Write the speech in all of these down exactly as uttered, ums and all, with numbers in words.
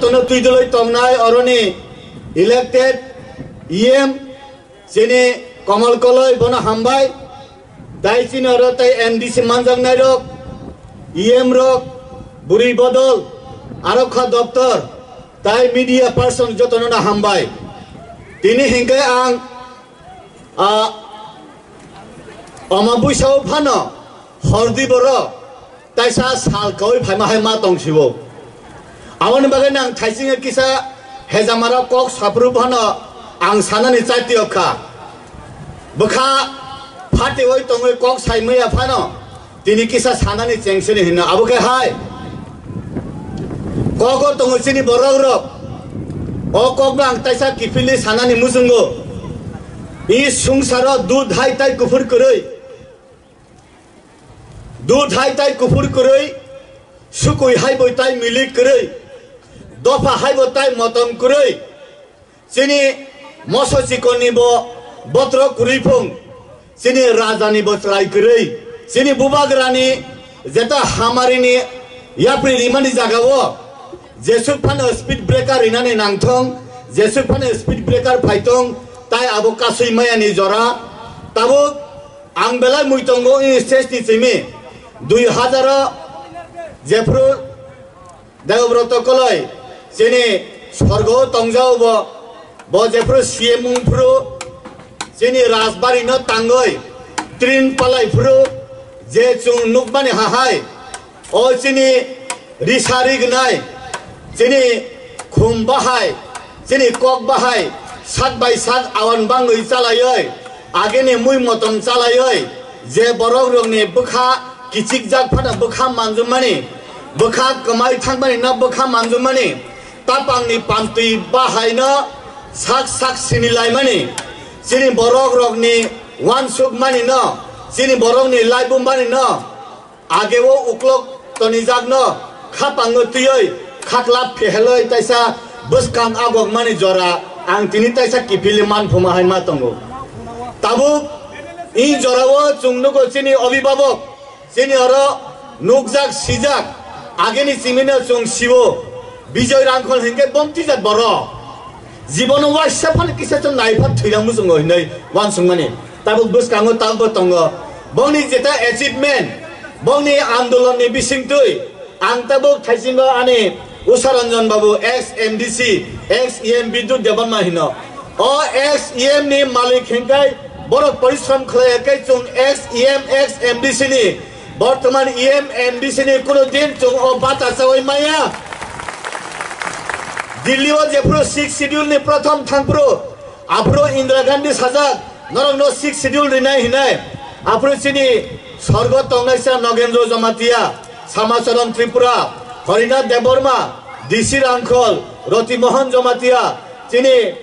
Bono twiduloi tongnai oroni elected E M chini Komal Koloi bono hambai. Tai chini oro tai M D C manjaknai rok, E M rok, bwrwi bodol, aro kha doptor, tai media person jotono no hambai. Tini hinkhe ang, ah, Ama buisao phano hordi borok taisa sal kaui phaima hai ma tong sibo. Aboni bagwi nang thaisingwi kisa hejamara kok saphuru phano ang sanani chatiyo kha. Bwkha phatiwi tongwi kok sai maya phano tini kisa sanani chengsini hinno. Abo khe hai kok o tongo chini borok rok. O kok no ang taisa kiphilwi sanani muchungo. I sungsaro dudh hai tai kuphur kwrwi. Dudh hai tai kuphur kwrwi, sukui hai bai tai milik kwrwi, dopha hai bo tai motom kwrwi, chini moso chikon ni bo botro kwrwi phung, chini raja ni bo chwrai kwrwi, chini bubagra ni jeta hamari ni yapri rimani jaga o jesuk phano speed breaker rinani nangthong, jesuk phano speed breaker phaithong, tai abo kasui maya ni jora. Tabuk Ang belai mui tongo i stage ni simi dui hazar o jephru Deobroto Koloi chini sorgo o tongjao bo, bo jephru C M wng phru chini Rajbari no tangoi train palai phru je chwng nukmani hahai. O chini risa rignai, chini khum bahai, chini kok bahai, sak bai sak awan bangwi chalaioi, agini mui motom chalaioi, je borok rokni bwkha kichikjak phano bwkha manjumani, bwkha kwmai thangmani no bwkha manjumani, tapangni pamtwi bahai no sak sak sinilaimani, chini borok rokni wansukmani no, chini borokni laibumani no, Age o uklok tonijakno khapango twiwi khaklap phehelwi taisa bwskang agokmani jora ang tini taisa kiphilwi manphuma hai ma tongo. Tabuk i jorao chwng nugo chini obibabok, chini oro nukjak sijak ageni simino chwng siwo Bijoy Rangkhol hinkhe bomtijak borok. Jibono waisa phano kisa chwng naipha thwirang muchungo hinwi wansukmani. Tabuk bwskango tabukbo tongo. Bongni jeta achievement, bongni andolonni bisingtwi ang tabuk thaisingo ani Usha Ranjan Babu, ex M D C, ex E M Bidyut Debbarma hino. O ex E M ni malik hinkai borok porishrom khlaiya khe chwng ex E M, ex M D C ni Bortoman E M M D C ni kuno din chwng o bata chawi maya. Delhi o jephru sixth schedule ni prothom thangphru, aphru Indira Gandhi sajak, norokno sixth schedule rinai hinai. Aphru chini sorgo tongnaisa Nogendra Jamatia, Samacharan Tripura, Harinath Debbarma, D C Rangkhol, Roti Mohan Jamatia, chini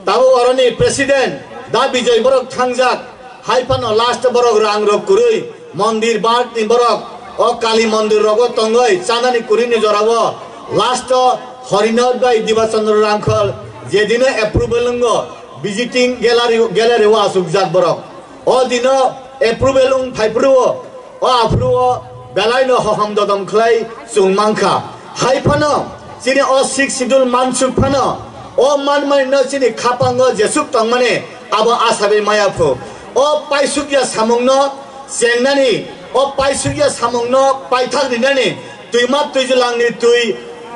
Tabuk oroni president da Bijoy borok thangjak, hai phano last borok rang rok kwrwi mondir bark ni borok o Kali mondir rogo tongoi chanani kwrwi ni jorao last o Harinath bai Diba Chandra Rangkhol jedino approval wngo visiting gallery, gallery o achukjak borok. O dino approval wng phai phuru o, o aphuru o belai no hohom dodom khlai chwng mankha. Hai phano chini o sixth schedule mansuk phano o manmani no chini khapango jesuk tongmani abo asabi maya phu. O paisukya samung no chengnani, o paisukya samung no paithak rinani twima twijlangni twi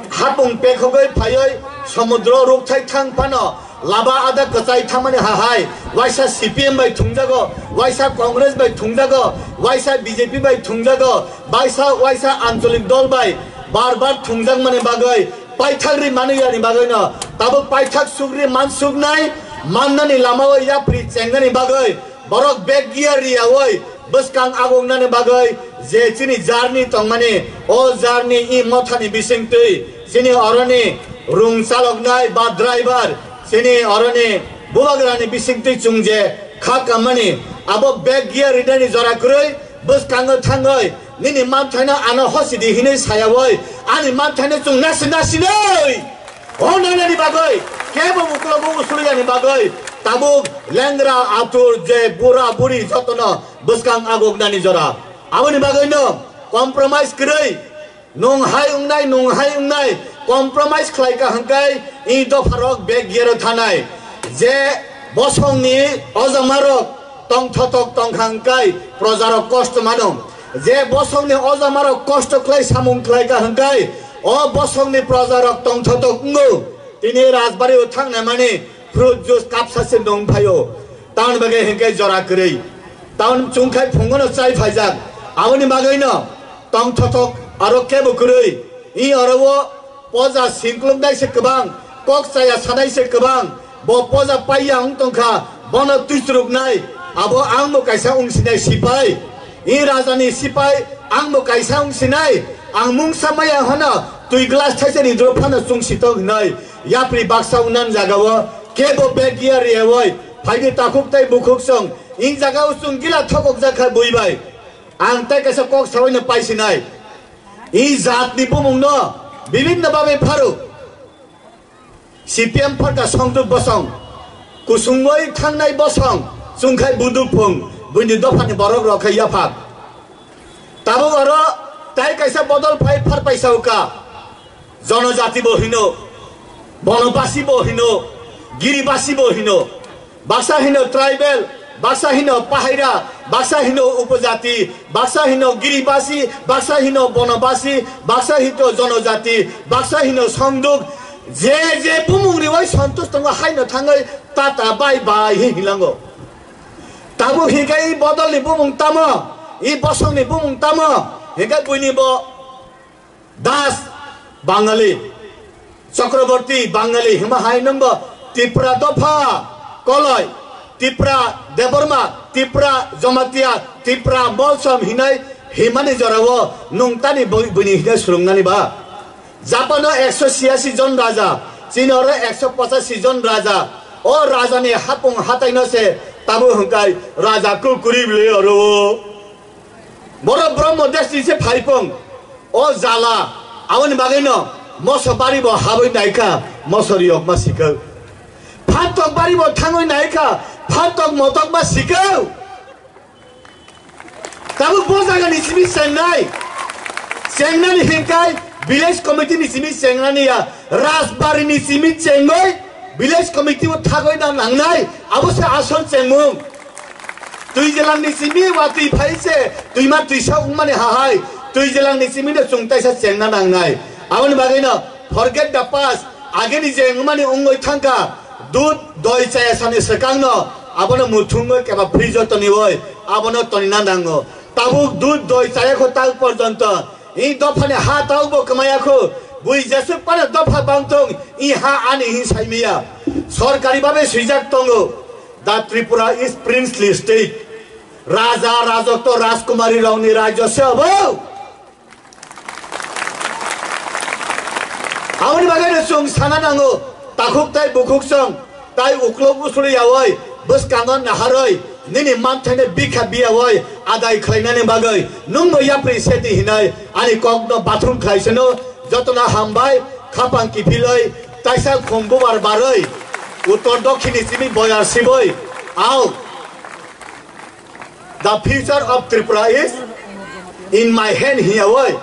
hapung pekhogwi phaiwi somudro rukthai thang phano laba ada kwchai thangmani hahai, waisa C P M bai thungjago, waisa Congress bai thungjago, waisa B J P bai thungjago, waisa, waisa ancholik dol bai bar bar thungjakmani bagwi paithak ri manwi yani bagwino tabuk paithak sugri mansuknai mannani lamao yapri chengnani bagwi Borok bag gear riyawi bwskang aguknani bagwi je chini jarni tongmani, o jarni i mothani bisingtwi chini oroni rung chaloknai ba driver, chini oroni bubagrani bisingtwi chwng je kha kammani, abo bag gear rinani jora kwrwi bwskango thangwi nini manthaino ano hosidi hinwi sayawi ani manthaino chwng nasi nasinwi. O nanani bagwi, kebo uklogo usuluyani bagwi, tabuk lengra atur je bura buri jotono bwskang aguknani jora. Aboni bagwino compromise kwrwi, Nung hai wngnai, nung hai wngnai, compromise khlai ka hwnkhe i dopharok bek gero thanai. Je bosongni ojamarok tongthotok tongkha hwnkhe projarok kosto mano. Je bosongni ojamarok kosto khlai samung khlai ka hwnkhe o bosongni projarok tongthotok wngo. Tini Rajbari o thangna mani fruit juice kapsa se nung phaio. Tamoni bagwi hwnkhe jora kwrwi. Tamoni chwngkhai phungono chai phaijak. Aboni bagwino tongthotok aro kebo kwrwi. I oro o poja singkluknai se kwbang, kok chaya sanai se kwbang. Bo poja paiya wng tongkha, bono twichuruknai. Abo ang bo kaisa wngsinai sipai. I rajani sipai, ang bo kaisa wngsinai. Ang mungsa maya hano twi glass thaisani dro phano chwngsi tong hinoi. Yapri baksa wngnan jagao kebo bag gear riyawoi. Phaidi takhuk tei bukhuk song. I jagao chwng gila thokok jakha bui bai. Ang tei kaisa kok sawaino paisinai. I jatni bumungno bibinno babe pharo. C P M pharka songduk bosong, kusungwi thangnai bosong, chwngkhai buduk phung, buini dophani borok rok khai yaphak. Tabuk oro tai kaisa bodol phai phar paisa uka. Jonojati bo hino, bonobasi bo hino, giribasi bo hino. Baksa hino tribal, baksa hino pahaira, baksa hino upojati, baksa hino giribasi, baksa hino bonobasi, baksa hino jonojati, baksa hino songduk. Je je bumung riwai santosh tongo haino thangwi tata bai bai hi hilango. Tabuk hinkhe i bodolni bumung tamo, i bosongni bumung tamo, hinkhe buini bo Das Bangali, Chakraborty Bangali hima hai nungbo Tipra dopha koloi, Tipra Debbarma, Tipra Jamatia, Tipra Molsom hinai himani jorao nung tani bui-, buini hinai sulungnani ba? Japano ekso siyasi jon raja, chini oro ekso pochasi jon raja. O rajani hapung hataino se tabuk hwnkhe raja kukuri bwlwi oro. Borok Brahmo deshni se phaipung. O jala, aboni bagwino moso bari bo habwi naikha, moso riyokma sikha. Phantok bari bo thangwi naikha, phantok motokma sikha. Tabuk bo jagani simi chengnai. Chengnani hinkai village committee ni simi chengnani ya, Rajbari ni simi chengoi village committee o thagoi na nangnai, abo se asol chengmung. Twijelang ni simi watwi phai se twima twisa wngmani hahai, Twijelang ni simi no chwng taisa chengna nangnai. Aboni bagwi no forget the past, ageni je wngmani wngoi thangkha, dud doi chaya sani swkang no abono muthungoi keba fridge o tonioi abono tonina nango. Tabuk dud doi chaya kho tak porjonto. I dophani ha taubo kwmaya kho. Bui jesuk pano dopha bangtong, i ha ani hi saimiya. Sorkari babe swijak tongo. The Tripura is princely state. Raja, rajotto, rajkumari rokni rajyo se obo. Aboni bagwi no chwng sana nango. Takhuk tai bukhuk chwng. Tai uklok usuli yaoi, bwskango naharoi, nini manthaino bikha biyaoi adai khlainani bagwi nwngbo yapri seti hinai ani kokno bathroom khlaisano. Jotono hambai, khapang kiphiloi, taisa khum bubar baroi, uttor dokhini simi boyar siboi, ao. The future of Tripura is in my hand hiya oi.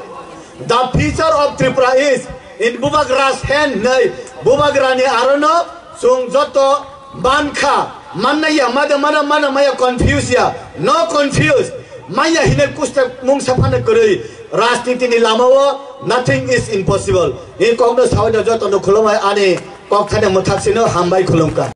The future of Tripura is in Bubagra's hand nei. Bubagrani arono chwng joto mankha, mannaya, mada mana mana maya confuse ya, no confuse. Maya hine kuste mungsa phane kwrwi. Rajniti ni lama o nothing is impossible. Ni kokno sawi no joto no khulumai ani kok thani mwthak sino hambai khulumkha.